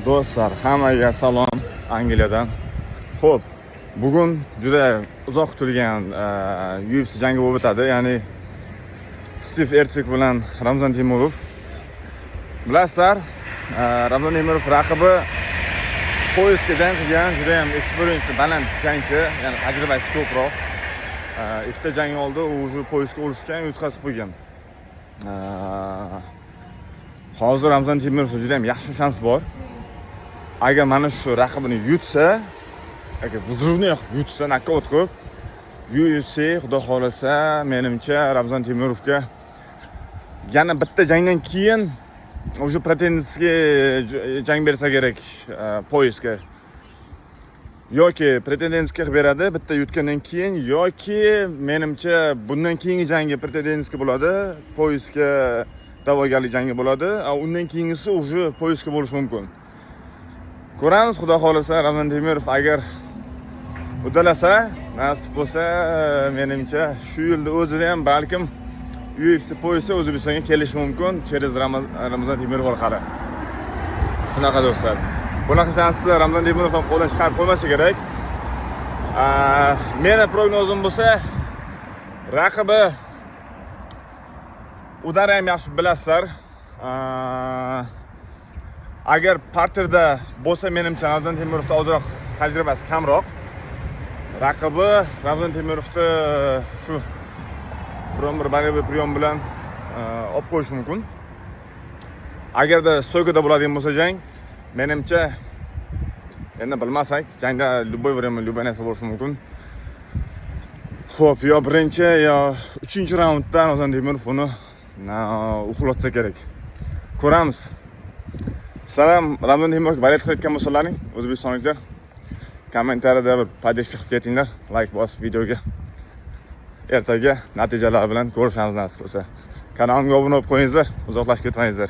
Do'stlar, hammaga salom Angliyadan. Xo'p, bugun juda uzoq kutilgan UFC jangi bo'lib o'tadi, ya'ni Stiv Erceg bilan Ramzan Temurov. Bilasizlar, Ramzan Temurov raqibi пояс ga jang qilgan, juda ham experience baland jangchi, ya'ni tajribasi ko'proq. Ikkita jang oldi, u уже пояс ga urushgan, yutqazib qo'ygan. Hozir Ramzan Temurovda juda ham yaxshi shans bor. Agar mana shu raqibini yutsa, agar взрывной qilib yutsa, nokaut qilib, UFC, xudo xohlasa, menimcha, Ramzan Temurovga yana bitta jangdan keyin уже pretendentga jang bersa kerak, пояс ga. Yoki pretendentga qilib beradi bitta yutgandan keyin, yoki menimcha, bundan keyingi jangi pretendentga bo'ladi, пояс ga da'vogarlik jangi bo'ladi, a undan keyingisi уже пояс ga bo'lishi mumkin. Ko'ramiz, xudo xohlasa, Ramzan Temirov agar uddalasa, nasib bo'lsa, menimcha, shu yilni o'zida ham balkim UFC пояс i O'zbekistonga kelishi mumkin через Ramzan Temirov orqali. Shunaqa, do'stlar. Bunaqa shansni Ramzan Temirov ham qo'ldan chiqarib qo'ymasa kerak. Meni prognozim bo'lsa, raqibi удар ham yaxshi bilasizlar. Agar parterda bo'lsa, menimcha, Ramzan Temirovda ozroq tajribasi kamroq. Raqibi Ramzan Temirovni shu biron bir болевой приём bilan olib qo'yishi mumkin. Agarda стойка da bo'ladigan bo'lsa jang, menimcha, endi bilmasak, jangda любой время любой narsa bo'lishi mumkin. Xo'p, yo birinchi, yo uchinchi raundda Ramzan Temirov uni uxlatsa kerak. Ko'ramiz. Sizlar ham Ramzan Temirovga болеть qilayotgan bo'lsalaring, o'zbekistonliklar, kommentariyada bir поддержка qilib ketinglar, layk bosib videoga. Ertaga natijalar bilan ko'rishamiz, nasib bo'lsa. Kanalimga obuna bo'lib qo'yingizlar, uzoqlashib ketmangizlar.